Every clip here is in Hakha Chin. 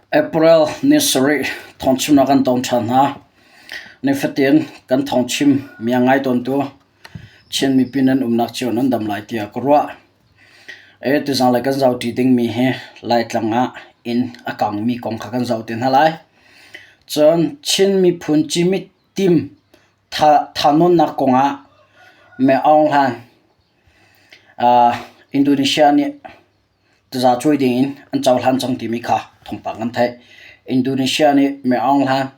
April ni sarih thawngchimnak kan tong ṭhan hna. Nifatin kan thawngchim mi a ngai tawntu Chin mipi nan umnak cio nan dam lai tiah ka ruah. E tuzang le kan zohṭi dingmi hi Laitlang ah inn a kangmi kong kha kan zoh te hna lai. Cun Chin miphun cimit tim thahnawnnak kongah Me Aung Hlaing Indonesia nih tazacuai dingin an cohlan cang timi kha thawngpang kan theih. Indonesia nih Me Aung Hlaing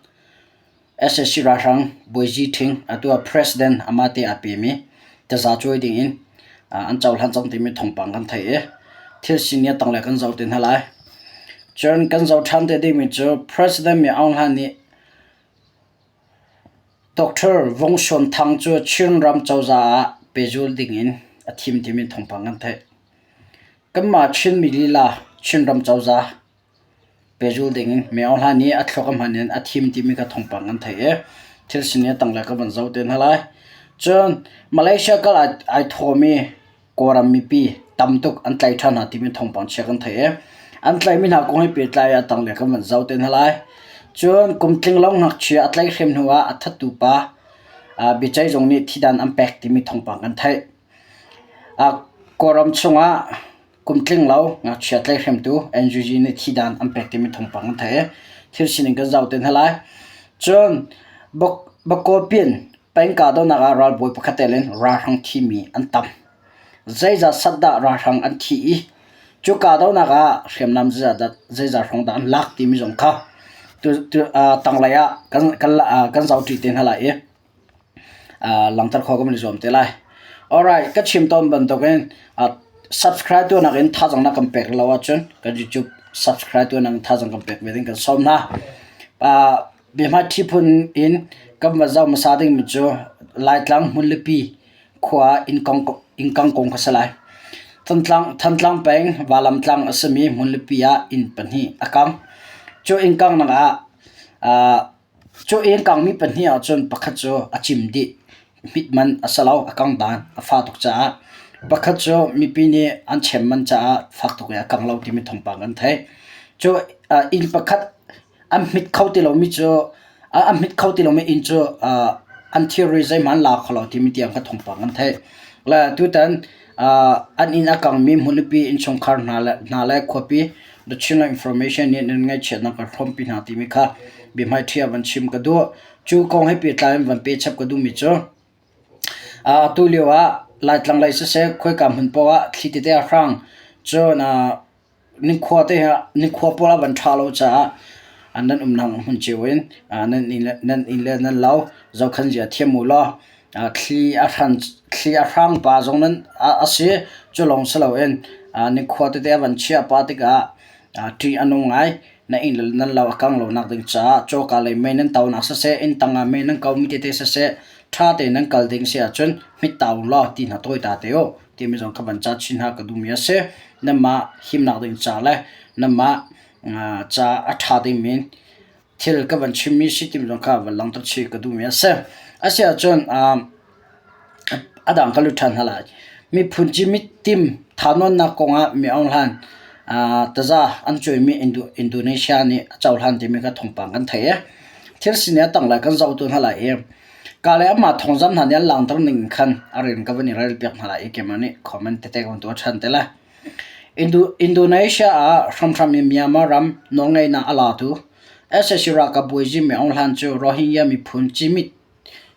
sac ralhrang Bawizi Ṭhing atu ah President amah te aa pemi tazacuai dingin an cohlan cang timi thawngpang kan theih i thil sining a tanglei kan zoh te hna lai. Cun kan zoh ṭhan te dingmi cu President Me Aung Hlaing nih Doctor Vung Suan Thang cu Chinram cozah ah pehzul dingin a thim timi thawngpang kan theih. Kanmah Chinmi lila Chinram cozah pehzul dingin Myo Aung Hlaing nih a thluak a hman in a thim timi kha thawngpang kan theih i thil sining a tanglei ka van zoh te hna lai. Cun Malaysia kal ai thawmi Kawlram mipi tam tuk an tlaih ṭhan hna timi thawngpang chia kan theih i an tlaihmi hna kong he pehtlai ah tanglei kan van zoh te hna lai. Cun kum tling lo ngakchia a tlaihhrem hnu ah a thattu pa biaceih zung nih thidan an pek timi thawngpang kan theih. Kawlram chungah kum tling lo ngakchia tlaihhremtu NUG nih thidan an pek timi thawngpang kan theih i thil sining kan zoh te hna lai. Cun Bakawpin Peng kahdohnak ah ralbawi pakhat tel in ralhrang thimi an tam. Zeizat sat dah ralhrang an thi i cu kahdohnak ah hriamnam zeizat hrawng dah an lak timi zong kha tanglei ah kan zohṭi te hna lai i langhter khawh kan i zuam te lai. Alright, ka chim tawn bantukin subscribe tuahnak in thazaang na kan pek lo ahcun kan YouTube subscribe tuahnak in thazaang kan pek ve ding kan sawm hna. Biahmaiṭhi phun in kan va zoh hmasa dingmi cu Laitlang hmunlipi khua innkang kong kha a si lai. Thantlang peng Valamtlang a simi hmunlipi ah inn pahnih a kang. Cu innkangnak ah cu inn kangmi pahnih ahcun pakhat cu a cim dih. Hmit man a si lo, a kang dan a fah tuk caah. Pakhat cu mipi nih an chem manh caah fak tuk in a kang lo timi thawngpang kan theih. Cu inn pakhat An hmit kho ti lomi cu an hmit kho ti lomi inn cu an thilri zeihmanh an la kho lo timi tiang kha thawngpang an theih. Le tutan an inn a kangmi hmunlipi innchungkhar hna le khuapi The Chinland Information nih nan ngaihchiatnak kan hrawmpi hna timi kha biahmaiṭhi ah van chim ka duh. Cu kong he pehtlai in van pechap ka duhmi cu atu lio ah Laitlang lei siseh khoika hmun paoh ah thli tete a hrang. Cun Nikhua te nikhua pawl a van ṭha lo caah nan umnak hmun cio in nan inn le nan lo zohkhenh zia thiam u law thli a hran thli a hrang pa zong nan a si. Cu lawng si loin nikhua tete a van chiah pah tikah ṭih a nung ngai. Na inn le nan lo a kang lonak ding caah cawka lei mei nan tonak siseh, inn tangah mei nan komi tete siseh, ṭha tein nan kal ding si ahcun hmit ta u law ti hna tawi ta te u. Timi zong kha van ca chin hna ka duhmi a si. Nanmah himnak ding ca le nanmah ca a ṭha dingmi thil ka van chimmi si timi zong kha van langhter chih ka duhmi a si. Asiahcun a dang ka lut ṭhan hna lai. Miphun cimit tim thahnawnnak kongah Mi Aung Hlaing taza an cuaimi Indonesia nih a cohlan timi kha thawngpang kan theih i thil sining a tanglei kan zoh tu hna lai i Ka le amah thawngzamh hna nih an langhter ning khan a rian ka van i relpiak hna lai i keimah nih comment tete ka van tuah ṭhan te lai. Indonesia ah hramhram in Myanmar ram nawlngeihnak a latu sac ralkap bawizi Min Aung Hlaing cu Rohingya miphun cimit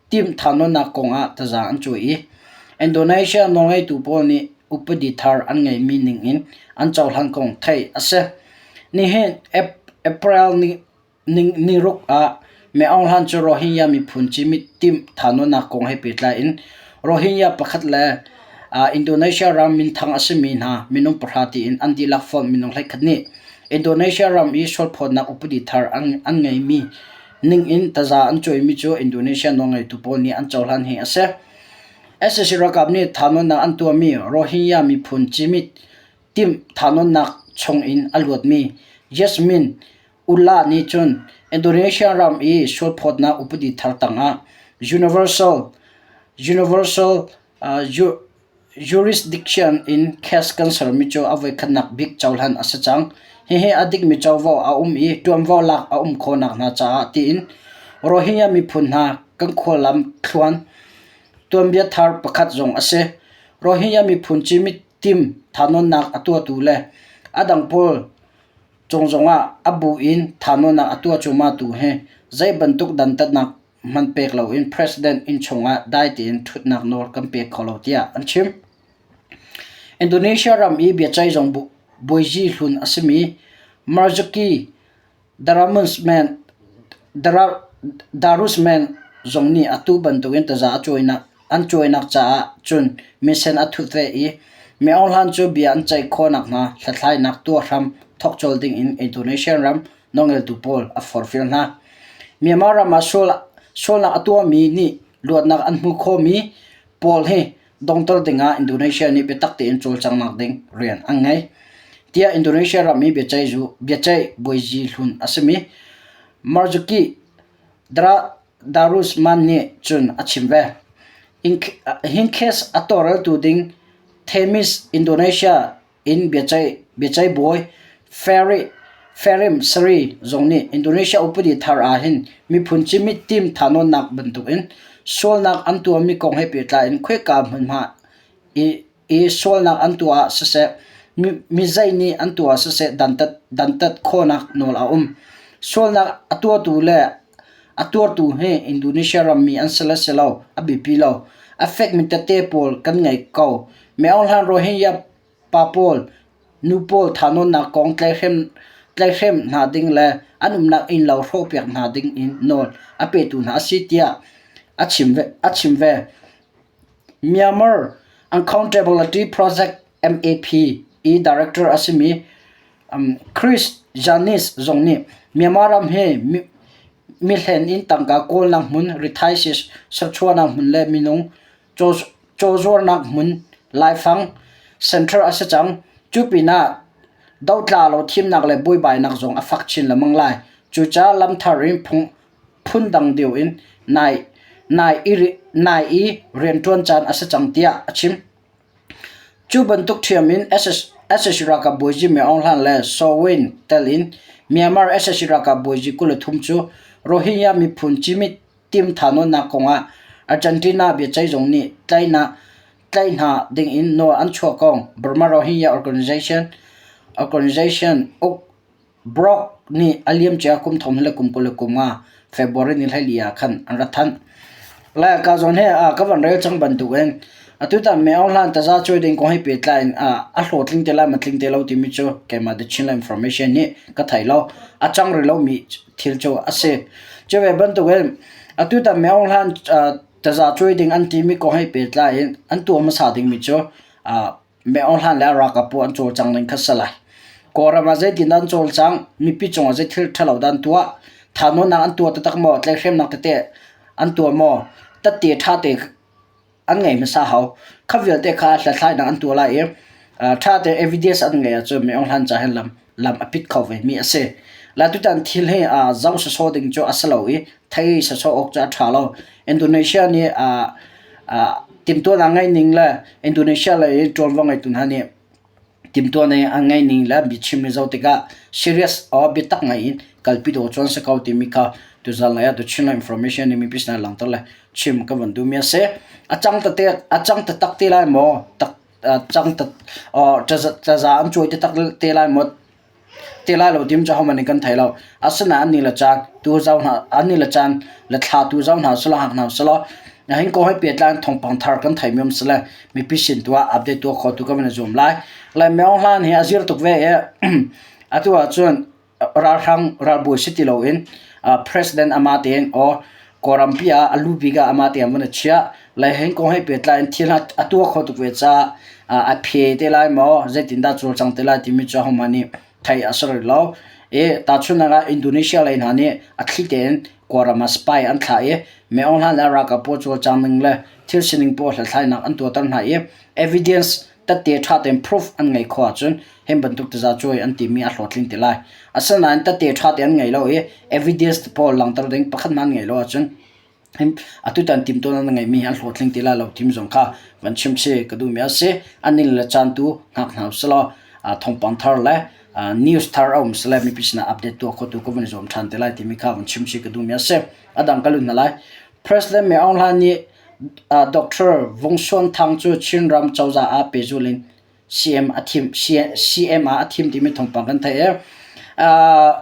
timh thahnawnnak kong ah taza an cuai i Indonesia nawlngeitu pawl nih upadi thar an ngeihmi ning in an cohlan kong theih a si. Nihin April ni Niruk ah Min Aung Hlaing cu Rohingya miphun cimit timh thahnawnnak kong he pehtlai in Rohingya pakhat le Indonesia ram minthang a simi hna minung pahra tiin an dihlak fonh minung 11 nih Indonesia ram i sualphawtnak upadi thar an ngeimi ning in taza an cuaimi cu Indonesia nawlngeitu pawl nih an cohlan hi a si. Sac ralkap nih thahnawnnak an tuahmi Rohingya miphun cimit timh thahnawnnak chung in a luatmi Yasmin Ullah nih cun Indonesia ram i sualphawtnak upadi thar tangah universal universal jurisdiction in case kan sermi cu a voikhatnak bik cohlan a si cang. Hihi a dikmi covo a um i ṭuanvo lak a um khawhnak hna caah tiin Rohingya miphun hna kan khuallam thluan tuanbia thar pakhat zong a si. Rohingya miphun cimit tim thahnawnnak a tuahtu le a dang pawl cung zongah a bu in thahnawnnak a tuah cuahmahtu hi zei bantuk dantatnak hmanh pek loin President inn chungah dai tein ṭhutnak nawl kan pe kho lo tiah an chim. Indonesia ram i biaceihzung bawizi hlun a simi Marzuki Darusman zong nih atu bantukin taza an cuainak caah cun minsen a thut ve i Min Aung Hlaing cu bia an ceih khawh nakhnga hlathlainak tuah hram thawk colh dingin Indonesian ram nawlngeitu pawl a forhfial hna. Myanmar ram ah sualnak a tuahmi nih luatnak an hmuh khawhmi pawl hi dongter dingah Indonesia nih biatak tein cawlcanghnak ding rian an ngei, tiah Indonesia ram i biaceih bawizi hlun a simi Marzuki Darusman nih cun a chim ve. Hinkes a tawlreltu ding Themis Indonesia in biaceih bawi Ferim Sari zong nih Indonesia upadi thar ah hin miphun cimit tim thahnawnnak bantukin sualnak an tuahmi kong he pehtlai in khoika hmunhma i sualnak an tuah ah siseh, mi zei nih an tuah ah siseh dantat khawhnak nawl a um. Sualnak a tuahtu le a tuartu hi Indonesia rammi an si le si lo a biapi lo. A fekmi tette pawl kan ngei ko. Min Aung Hlaing Rohingya pa pawl, nu pawl thahnawnnak kong tlaihhrem hna ding le an umnak innlo hrawhpiak hna ding in nawl a petu hna a si tiah a chim ve. Myanmar Accountability Project MAP i director a simi Chris Janis zong nih Myanmar ram hi mihlen in tangka kawlnak hmun, rithaisii serchuahnak hmun le minung Chawzuarnak hmun laifang center a si cang. Cu pinah dotla lo thimnak le buaibainak zong a fak chin lengmang lai. Cucaah lamthar in phundang deuh in nai i rianṭuan caan a si cang tiah a chim. Cu bantuk ṭhiam in sac ralkap bawizi Min Aung Hlaing le Saw Win tel in Myanmar sac ralkap bawizi 23 cu Rohingya miphun cimit tim thahnawnnak kongah Argentina biaceihzung nih tlaih hna dingin nawl an chuah kong Burma Rohingya Organization Organization uk Brock nih a liamcia kum 2025 February ni 14 ah khan an rak thanh. Lai ka zawn he ka van rel cang bantukin atutan Min Aung Hlaing taza cuai ding kong he pehtlai in a hlawhtling te lai ma tling te lo timi cu keimah The Chinland Information nih ka thei lo. A cang rih lomi thil cu a si. Cu ve bantukin atutan Min Aung Hlaing taza cuai ding an timi kong he pehtlai in an tuah hmasa dingmi cu Min Aung Hlaing le a ralkap pawl an cawlcang ning kha si lai. Kawlram ah zeitin dah an cawlcang, mipi cungah zei thil ṭhalo dah an tuah, thahnawnnak an tuah taktak maw, tlaihhremnak tete an tuah maw, tette ṭha te an ngei hmasa hau. Kha vialte kha hlathlainak an tuah lai i ṭha tein evidence an ngeih ahcun Min Aung Hlaing ca hin lam a pit kho vemi a si. Lai tutan thil hi zoh sawsawh ding cu a si lo i thei sawsawh awk cu a ṭha lo. Indonesia nih timhtuahnak ngeih ning le Indonesia lei i ṭuanvo ngeitu hna nih timhtuahnak an ngeih ning le biachim i zoh tikah serious or biatak ngai in kalpi dawh cu an si ko timi kha tuzan lei ah The Chinland Information nih mipi sinah langhter le chim ka van duhmi a si. A cang tete a cang taktak te lai maw? Tak cang taza an cuai taktak te lai maw? Te lai lo tim cu ahohmanh nih kan thei lo. Asinain an ni le caan tu zoh hna an ni le caan le thla tu zoh hna usih law hngak hna usih law nihin ko hei pehtlai in thawngpang thar kan theimi um si le mipi sin tu ah update tuah kho tu kan van i zuam lai. Lai Maung Hlan hi a zir tuk ve i atu ahcun ralhrang ralbawi si ti loin president amah tein or Kawlrampi ah a lu bik ah amah tein an van i chiah. Lai hin kong he pehtlai in thil a tuah kho tuk ve caah a phe te lai maw zeitindah cawlcang te lai timi cu ahohmanh nih theih a si rih lo. I tahchunhnak ah Indonesia lei hna nih a thli tein Kawlram ah spy an thlah i Min Aung Hlaing le ralkap pawl cawlcang ning le thil sining pawl hlathlainak an tuahter hna i evidence tette ṭha tein proof an ngei khawh ahcun hin bantuk tazacuai an timi a hlawhtling te lai. Asinain tette ṭha te an ngei lo i evidence pawl langhter ding pakhat hmanh an ngei lo ahcun atutan timhtuahnak na ngeihmi hi an hlawhtling ti lai lo timi zong kha van chim si ka duhmi a si. An inn le caan tu hngak hna usih law thawngpang thar le News thar a um sile mipi sinah update tuah khotu ka vun i zuam ṭhan te lai timi kha vun chim chih ka duhmi a si. A dang ka lut hna lai. President Min Aung Hlaing nih Doctor Vung Suan Thang cu Chinram cozah ah pehzulh in CM a thim CM ah a thim timi thawngpang kan theih i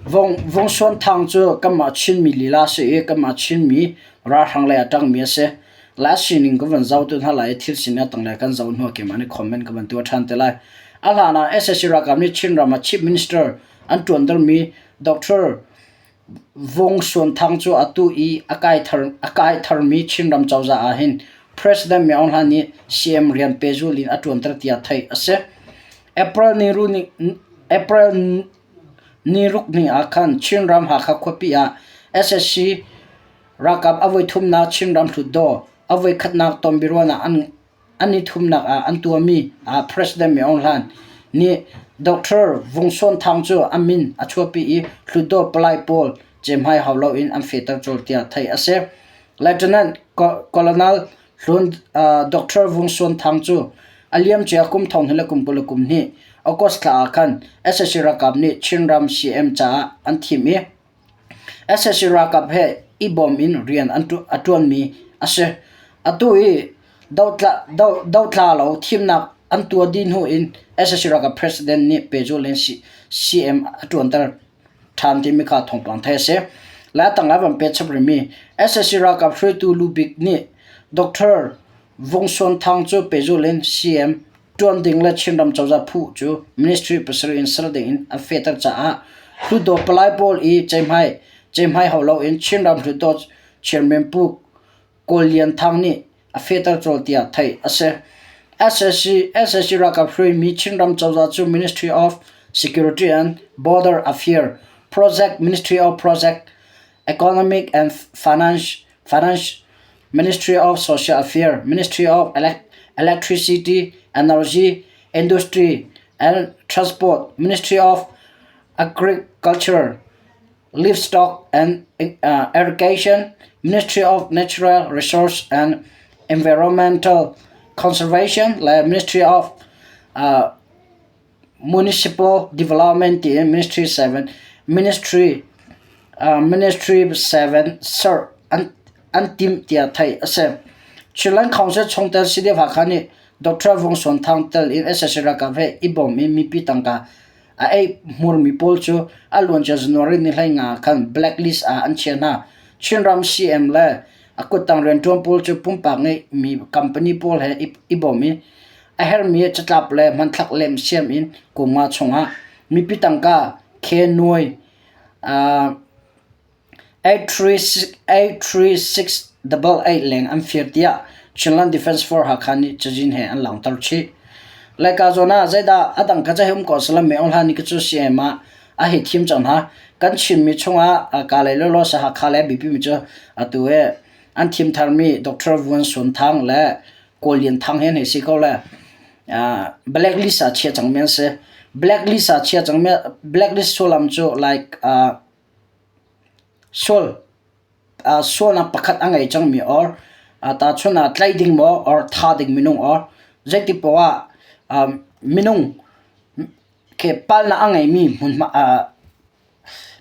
Vung Vung Suan Thang cu kanmah Chinmi lila a si i kanmah Chinmi ralhrang lei ah ṭangmi a si. La sining ka van zoh tu hna lai i thil sining a tanglei kan zoh hnu ah keimah nih comment ka van tuah ṭhan te lai. A hlan ah sac ralkap nih Chinram ah Chief Minister an ṭuantermi Doctor Vung Suan Thang cu atu i a kai thar a kai tharmi Chinram cozah ah hin President Min Aung Hlaing nih CM rian pehzulh in a ṭuanter tiah theih a si. April ni ru ni April ni ruk ni ah khan Chinram Hakha khuapi ah sac Ralkap a voithumnak Chinram Hlutdaw a voikhatnak tonbiaruahnak an an i thumnak ah an tuahmi ah President Min Aung Hlaing nih Doctor Vung Suan Thang cu a min a chuahpi i Hlutdaw palai pawl cemhmai hau loin an fehter colh tiah theih a si. Lieutenant Colonel Hlun Doctor Vung Suan Thang cu a liamcia kum thong hnih le kum 22 August thla ah khan sac ralkap nih Chinram CM caah an thim i Sac ralkap he i bawm in rian a ṭuanmi a si. Atu i dothla lo thimnak an tuah dih hnu in sac ralkap president nih pehzulh in CM a ṭuanter ṭhan timi kha thawngpang theih a si. Le a tangah van peh chap rihmi sac ralkap hruaitu lu bik nih Doctor Vung Suan Thang cu pehzulh in CM ṭuan ding le Chinram cozah phu cu ministry pasarih in ser ding in an fehter caah Hluttaw palai pawl i ceihmai ceihmai hau loin Chinram Hluttaw chairman Pu Kawl Lian Thang nih a fehter colh tiah theih a si. SSC SSC ralkap hruaimi Chinram cozah cu Ministry of Security and Border Affairs, Project Ministry of Project Economic and Finance Finance Ministry of Social Affairs, Ministry of Electricity, Energy, Industry and Transport, Ministry of Agriculture, Livestock and Irrigation, Ministry of Natural Resource and Environmental Conservation le Ministry of Municipal Development tiin Ministry 7 Ministry Ministry 7 ser an an timh tiah theih a si. Chinland Council chungtel CDF Hakha nih Doctor Vung Suan Thang tel in sac ralkap he i bawm in mipi tangka a ei hmurmi pawl cu a luancia January ni 15 khan blacklist ah an chiah hna. Chinram CM le a kuttang rianṭuan pawl cu pumpak ngeihmi company pawl he i bawm i A herhmi catlap le hmanthlak lemsiam in kum nga chungah mipi tangka khe nuai 83688 leng an fir tiah Chinland Defence Force Hakha nih cazin he an langhter chih. Laika zawn ah zeidah a dang ka ca he um ko salam me ong hlan ni ka cu CM ah a hei thim cang hna. Kan Chinmi chungah Kalay lawlaw sa Hakha le BP mi cu atu he an thim tharmi Dr. Vuan Sun Thang le Kawl Lian Thang he an hei si ko le blacklist ah chia cangmi an si. Blacklist ah chia cangmi blacklist sullam cu like sual sualnak pakhat a ngei cangmi or tahchun ah tlaih ding maw or tha ding minung or zeiti poah ah minung khi palnak a ngeimi hmunhma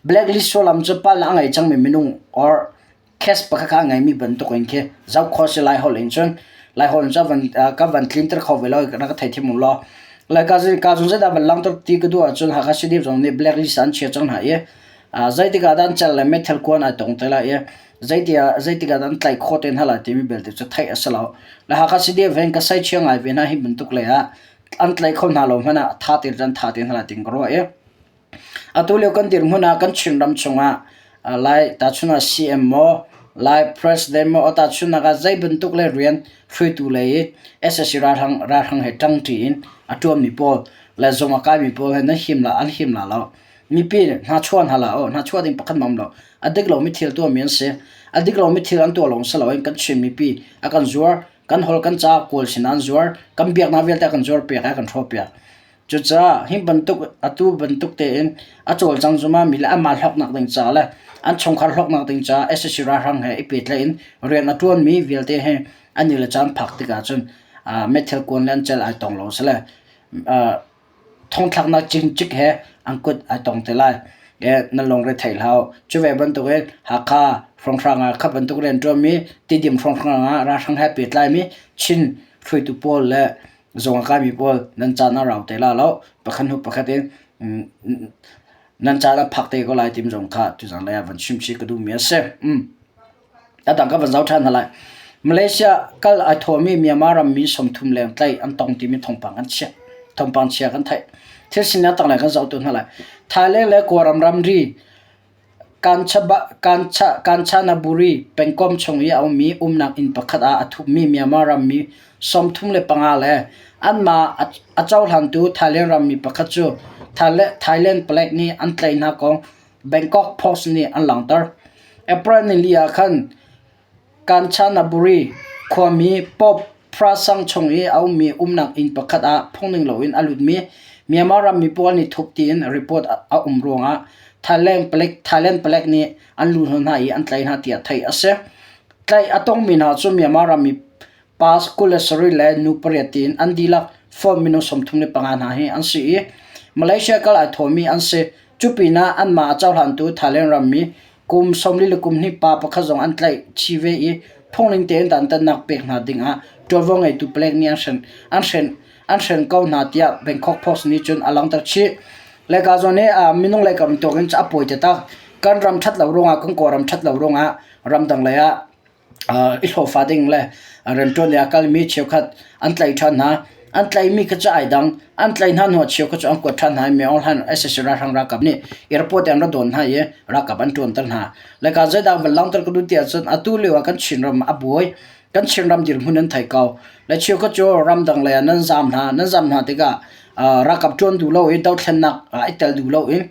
Blacklist sullam cu palh a ngei cangmi minung or case pakhat kha a ngeimi bantuk in khi zoh khawh a si. Laiholh in cun Laiholh in cun ka van tlinter kho ve lo na ka theithiam u law. Lai ka zung zeidah van langhter ti ka duh ahcun Hakha CDF zong nih blacklist an chia cang hna i zeitik ah dah an cal le meithal kuan ai tong te lai i zeitik ah dah an tlaih khawh te hna lai timi belte cu theih a si lo. Le Hakha CDF hin ka seichia ngai ve hna hi bantuk lei ah an tlaih kho hna lo hmanh ah tha tein an tha te hna lai ti ka ruah i Atu lio kan dirhmun ah kan Chinram chungah Lai tahchunh ah CM maw, Lai President maw tahchunhnak ah zei bantuk le rian hruaitu lei i sac ralhrang ralhrang he ṭangṭi in a ṭuanmi pawl le zung a kaimi pawl he nan him la an him la lo. Mipi hnachuah hna hlah u. Hnachuah ding pakhat hmanh um lo. A dik lomi thil tuahmi an si. A dik lomi thil an tuah lawng si loin kan Chin mipi a kan zuar, kan holh kan ca Kawl sinah an zuar, kan biaknak vialte a kan zuarpiak i a kan hrawhpiak. Cucaah hi bantuk atu bantuk tein a cawlcang zumami le amah hlawknak ding ca le an chungkhar hlawknak ding caah sac ralhrang he i pehtlaih in rian a ṭuanmi vialte hi an i le caan phak tikah cun meithal kuan le an cel ai tong lo sile. Thongthlaknak cincik he an kut ai tong te lai. Nan lungre thei hlah. Cu ve bantukin Hakha hrawnghrang ah kha bantuk rianṭuanmi Tidim hrawnghrang ah ralhrang he pehtlaimi Chin hruaitu pawl le zung a kaimi pawl nan caan a rau te la lo. Pakhat hnu pakhat in nan caan a phak te ko lai tim zong kha tuzan lei ah van chim chih ka duhmi a si. A dang ka van zoh ṭhan hna lai. Malaysia kal ai thawmi Myanmar rammi 30 leng tlaih an tong timi thawngpang kan chiah. Thawngpang chia kan theih. Thil sining tanglei kan zoh tu hna lai. Thailand le Kawlram ramri Kanchanaburi pengkomh chung i a ummi umnak inn pakhat ah a thupmi Myanmar rammi 35 le anmah a cohlantu Thailand rammi pakhat cu Thailand palek nih an tlaih hna kong Bangkok Post nih an langhter. April nili ah khan Kanchanaburi khuami Pope Prasang chung i a ummi umnak inn pakhat ah phungning loin a lutmi Myanmar rammi pawl nih thup tiin report a um ruangah Thailand palek, Thailand palek nih an lu hna i an tlaih hna tiah theih a si. Tlaih a tongmi hna cu Myanmar rammi pa 27 le nu pariat tiin an dihlak phone minung 35 hna hi an si i Malaysia kal ai thawmi an si. Cu pinah anmah a cohlantu Thailand rammi kum 40 le kum hnih pa pakhat zong an tlaih chih ve i phungning tein dantatnak pek hna dingah ṭuanvo ngeitu palek nih an hren, an hren, an hren ko hna tiah Bangkok Post nih cun a langhter chih. Leka zawn hi minung lei kam tuak in a pawi taktak. Kan ram ṭhat lo ruangah, kan Kawlram ṭhat lo ruangah ramdang lei ah i hlawhfa ding le rianṭuan i a kalmi cheukhat an tlaih ṭhan hna. An tlaihmi kha cu ai dang. An tlaih hna hnuah cheukhat cu an kuat ṭhan hna i Myo Hlan sac ralhrang ralkap nih airport in an ra dawn hna i ralkap an ṭuanter hna. Le ka zeidah van langhter ka duh ti ahcun atu lio ah kan Chinram a buai. Kan Chinram dirhmun an thei ko. Le cheukhat cu ramdang lei ah nan zaam hna. Nan zaam hna tikah ralkap ṭuan duh lo i dothlennak i tel duh lo in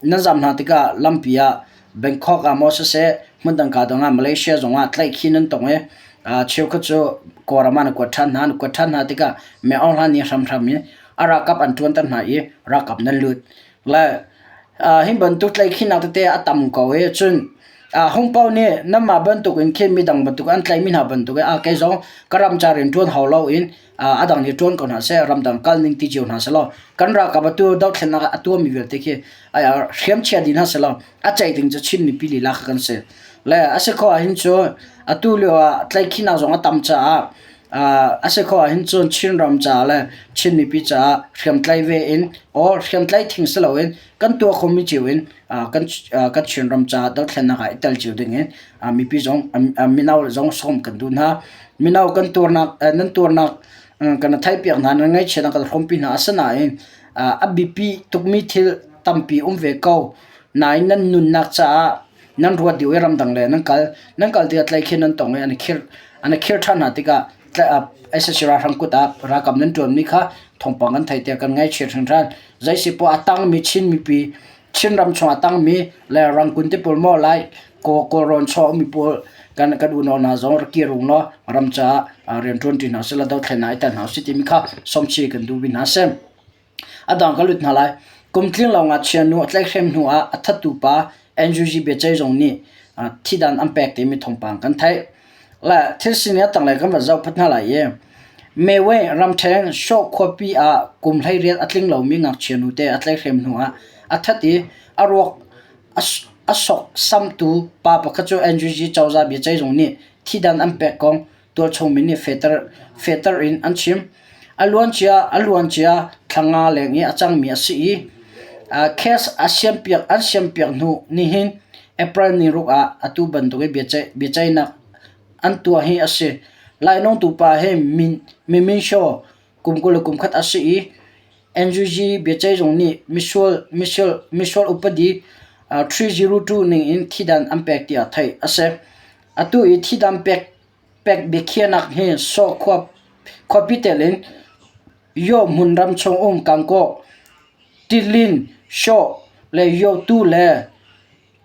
nan zaam hna tikah lampi ah Bangkok ah maw siseh hmundang ka dang ah Malaysia zong ah tlaihkhih nan tong i cheukhat cu Kawlram ah na kuat ṭhan hna. Na kuat ṭhan hna tikah Myo Aung Hlaing nih hramhram in a ralkap an ṭuanter hna i ralkap nan lut. Le hi bantuk tlaihkhihnak tete a tam ko i cun hung paoh nih nanmah bantuk in khin midang bantuk an tlaihmi hna bantuk in kei zong ka ram ca rian ṭuan hau loin a dang nih ṭuan ko hna seh ramdang kal ning ti cio hna selaw kan ralkap atu dothlennak a tuahmi vialte khi hriamchia dih hna selaw a ceih ding cu Chin mipi lila kha kan si. Le a si khawh ahhin cu atu lio ah tlaihkhihnak zong a tam caah a si khawh ahhin cun Chinram caah le Chin mipi caah hriamtlai ve in or hriamtlai thing si loin kan tuah khomi cio in kan kan Chinram caah dothlennak ah i tel cio ding in mipi zong mino zong sawm kan duh hna. Mino kan tuarnak nan tuarnak kan theihpiak hna nan ngaihchiatnak kan hrawmpi hna asinain a biapi tukmi thil tampi um ve ko. Nain nan nunnak caah nan ruat dih i ramdang le nan kal nan kal tikah tlaihkhih nan tong i an i khirh an i khirh ṭhan hna tikah sac ralhrang kut ah ralkap nan ṭuanmi kha thawngpang kan theih tiah kan ngaihchiat hringhran. Zeisipoah a tangmi Chin mipi Chinram chung a tangmi le Rangoon te pawl maw lai Kawlrawn chuah ummi pawl kan kan unau hna zong rak kir ung law ram caah rianṭuan ṭi hna usih law dothlennak i tel hna usih timi kha sawmchi kan duh vi hna si. A dang ka lut hna lai. Kum tling lo ngakchia nu a tlaihhrem hnu ah a thattu pa NUG biaceih zung nih thidan an pek timi thawngpang kan theih. Le thil sining a tanglei kan van zoh phot hna lai i Mewe ramṭhen Shaw khuapi ah kum 18 a tling lomi ngakchia nute a tlaihhrem hnu ah a that i a ruak a sok samtu pa pakhat cu NUG cozah biaceih zung nih thidan an pek kong tualchung mi nih fehter in an chim. A luancia a luancia thla nga leng i a cangmi a si i case a siampiak an siampiak hnu nihin April ni ruk ah atu bantuk i biaceihnak an tuah hi a si. Lainawngtu pa hi Min Min Shaw kum 21 a si i NUG biaceihzung nih misual misual misual upadi 302 ning in thidan an pek tiah theih a si. Atu i thidan pek pek biakhiahnak hi Saw khua khuapi tel in Yaw hmun ram chung um Kangkaw, Tilin, Shaw le Yawtu le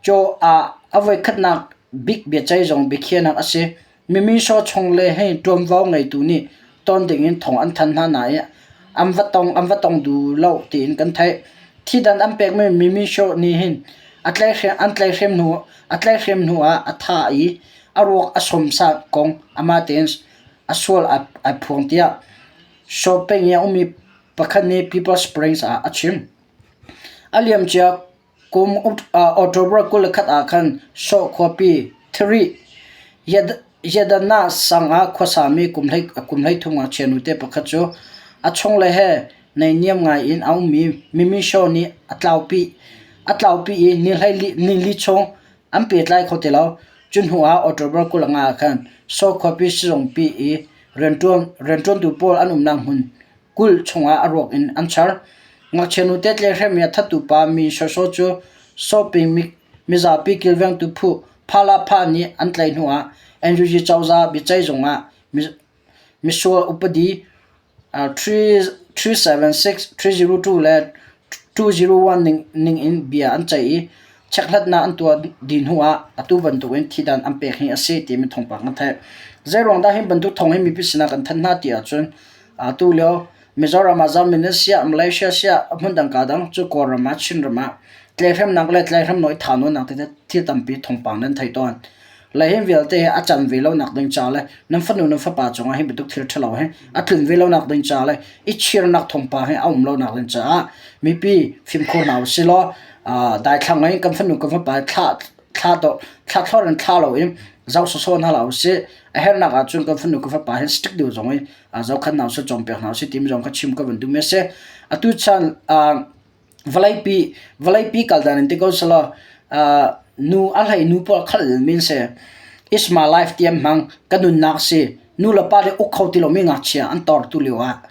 Caw ah a voikhatnak bik biaceih zong biakhiahnak a si. Mimisaw chung le hi ṭuanvo ngeitu nih ton dingin thawng an thanh hna nain an va tong an va tong duh lo tiin kan theih. Thidan an pekmi Mimisaw nih hin a tlaihhrem an tlaihhrem hnu a tlaihhrem hnu ah a thah i a ruak a sawmsa kong amah tein a sual ai phuang tiah Shaw peng i a ummi. pakhat nih People Springs ah a chim. A liamcia kum October 21 ah khan Saw khuapi Thiri Yadana sang ah khuasami kum 13 ngakchia nute pakhat cu a chungle he naihniam ngai in a ummi Mimi Shaw nih a tlaupi i nili chung an pehtlai kho ti lo. Cu hnu ah October 25 ah khan Saw khuapi sizungpi i rianṭuantu pawl an umnak hmun kulh chungah a ruak in an char. Ngakchia nute tlehrem i a thattu pa mi sawsawh cu Sawping mizapi kilvengtu phu Phalapha nih an tlaih hnuah NUG cozah biaceih zung ah misual upadi 376, 302 le 201 ning in bia an ceih i chekhlatnak an tuah dih hnuah atu bantukin thihdan an pek hi a si timi thawngpang kan theih. Zeiruang dah hi bantuk thawng hi mipi sinah kan thanh hna ti ahcun atu lio Mizoram ah zamin in siah, Malaysia siah, hmundang ka dang cu Kawlram ah Chinram ah tlaihhremnak le tlaihhrem i thahnawnnak tete thil tampi thawngpang nan thei tawn. Le hi vialte hi a can ve lonak ding ca le nan fanu nan fapa cungah hi bantuk thil ṭhalo hi a tlun ve lonak ding ca le i chirnak thawngpang hi a um lonak ding caah mipi fimkhur hna usih law daithlang in kan fanu kan fapa thlah thlah to thlah thlor in thlah lo in zoh sawsawh hna hlah usih. A herhnak ahcun kan fanu kan fapa hi strict deuh zong in zohkhan hna usih cawnpiak hna usih timi zong kha chim ka van duhmi a si. Atu chan vawleipi vawleipi kaldan in ti ko selaw nu a hlei nu pawl khalh min si it's my life ti an hmang ka nunnak si nu le pa nih uk kho ti lomi ngakchia an tor tu lio ah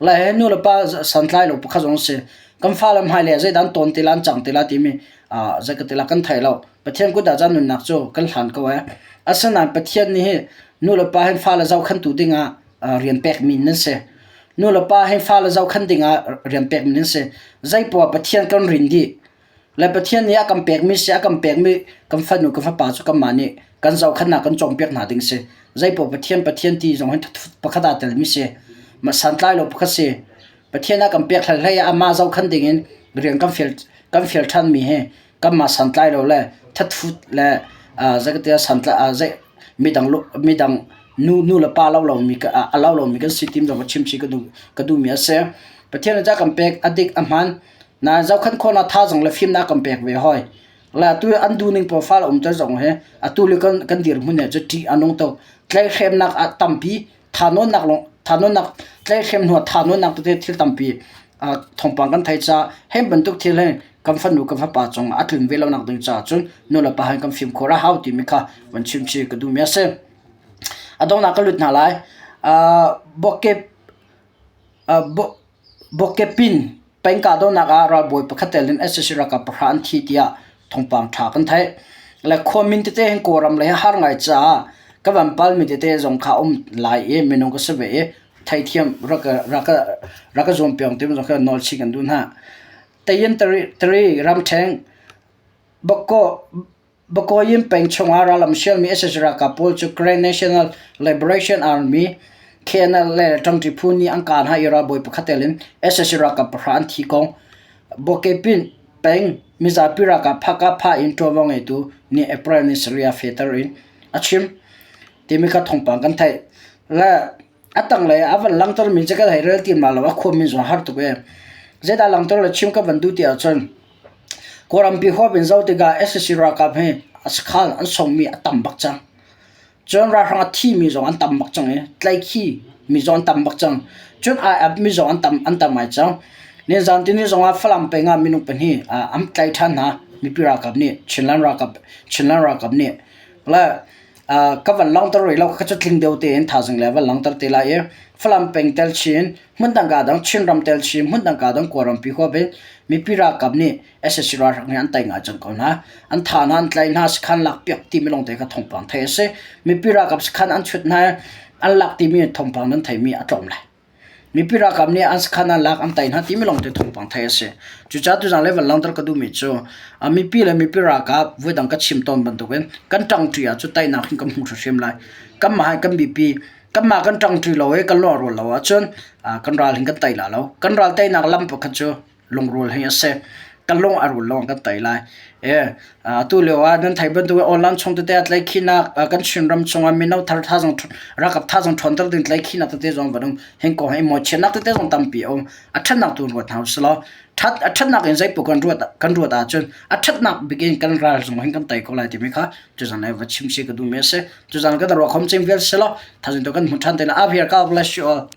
le he nu le pa santlai lo pakhat zong si kan fale hmailei ah zeidah an tawn te la an cang te la timi zei ka ti la kan thei lo Pathian kut ah cun nunnak cu kan hlan ko ee asinain Pathian nih hi nu le pa hin fale zohkhantu dingah rian pekmi nan si. Nu le pa hi fale zohkhan dingah rian pekmi nan si. Zeipoah Pathian kan rin dih. Le Pathian nih a kan pekmi si, a kan pekmi kan fanu kan fapa cu kanmah nih kan zohkhannak kan cawnpiak hna ding si. Zeipoah Pathian Pathian ti zong hi pakhat aa telmi si. Mah santlai lo pakhat si. Pathian a kan pek hlei hlei ah amah zohkhan dingin rian kan fial kan fial ṭhanmi hi kanmah santlai lo le thathut le zeikatiah santlai zei midang midang nu nu le pa lo lomi a lo lomi kan si tim zong ka chim chih ka duh ka duhmi a si. Pathian nih ca kan pek a dik a hmaan nain zohkhenh khawhnak thazaang le fimnak kan pek ve hoi. Le atu an duhning profile um ter zong hi atu le kan kan dirhmun he cu ṭih a nung tuk. Tlaihhremnak ah tampi thahnawnnak lawng thahnawnnak tlaihhrem hnu ah thahnawnnak tete thil tampi thawngpang kan theih caah hei bantuk thil hi kan fanu kan fapa cungah a tlun ve lonak ding caah cun nulepa he kan fimkhur a hau timi kha van chim chih ka duhmi a si. A donghnak ka lut hna lai. Bawkepin peng kahdohnak ah ralbawi pakhat tel in sac ralkap pahra an thi tiah thawngpang ṭha kan theih. Le khuamin tete hin Kawlram lei har ngai caah ka van palmi tete zong kha um lai i minung ka si ve i theithiam rak rak ka zuampiak timi zong kha nawl chih kan duh hna. Tayin Tari ramṭheng Bakaw Bakoyin peng chungah rallam sialmi sac ralkap pawl cu Karen National Liberation Army KNL le ṭangṭi phu nih an kah hna i ralbawi pakhat tel in sac ralkap pahra an thi kong Bawkepin peng mizapi ralkap Phakapha in ṭuanvo ngeitu nih April ni sarih ah fehter in a chim timi kha thawngpang kan theih. Le A tanglei ah a van langhtermi cu kan hei rel ti ma lo, a khuami zong a har tuk ee. Zeidah langhter le chim ka van duh ti ahcun Kawlrampi huap in zoh tikah sac ralkap hi a sakhan an songmi a tam bak cang. Cun ralhrang a thimi zong an tam bak cang i tlaihkhi mi zong an tam bak cang. Cun ai apmi zong an tam an tam ngai cang. Nizan tuni zong ah Falam peng ah minung pahnih an tlaih ṭhan hna mipi ralkap nih Chinland ralkap Chinland ralkap nih. Le ka van langhter rih lo ka cu tling deuh tein thaizing le van langhter te lai i Falam peng tel chin hmundang ka dang Chinram tel chin hmundang ka dang Kawlrampi huap in mipi ralkap nih sac ralhrang hi an tei ngai cang ko hna an tha hna an tlaih hna sakhan lak piak timi lawng te kha thawngpang theih a si mipi ralkap sakhan an chut hna an lak timi thawngpang nan theimi a tlawm lai Mipi ralkap nih an sakhan an lak an tei hna timi lawngte thawngpang theih a si. Cucaah tuzaan le van langhter ka duhmi cu mipi le mipi ralkap voidang ka chim tawn bantukin kan ṭangṭi ahcun teinak hin kan hmu hrimhrim lai. Kanmah hi kan biapi. Kanmah kan ṭangṭi lo i kan lawhrual lo ahcun kan ral hin kan tei la lo. Kan ral teinak lam pakhat cu lungrual hi a si. Kan lung a rul lawng kan tei lai. E atu lio ah nan theih bantuk in online chung tete ah tlaihkhihnak kan Chinram chung ah mino thar thazang ralkap thazang ṭhawnter ding tlaihkhihnak tete zong van um. Hin kong hi mawhchiatnak tete zong tampi a um. A ṭhatnak tu ruat hna usih law ṭhat a ṭhatnak in zeipaoh kan ruat kan ruat ahcun a ṭhatnak bik in kan ral zong hin kan tei ko lai timi kha tuzan ah va chim si ka duhmi a si. Tuzan kan ruah khom cing vial si law thazing tu kan hmu ṭhan te lai. Abhir God bless you all.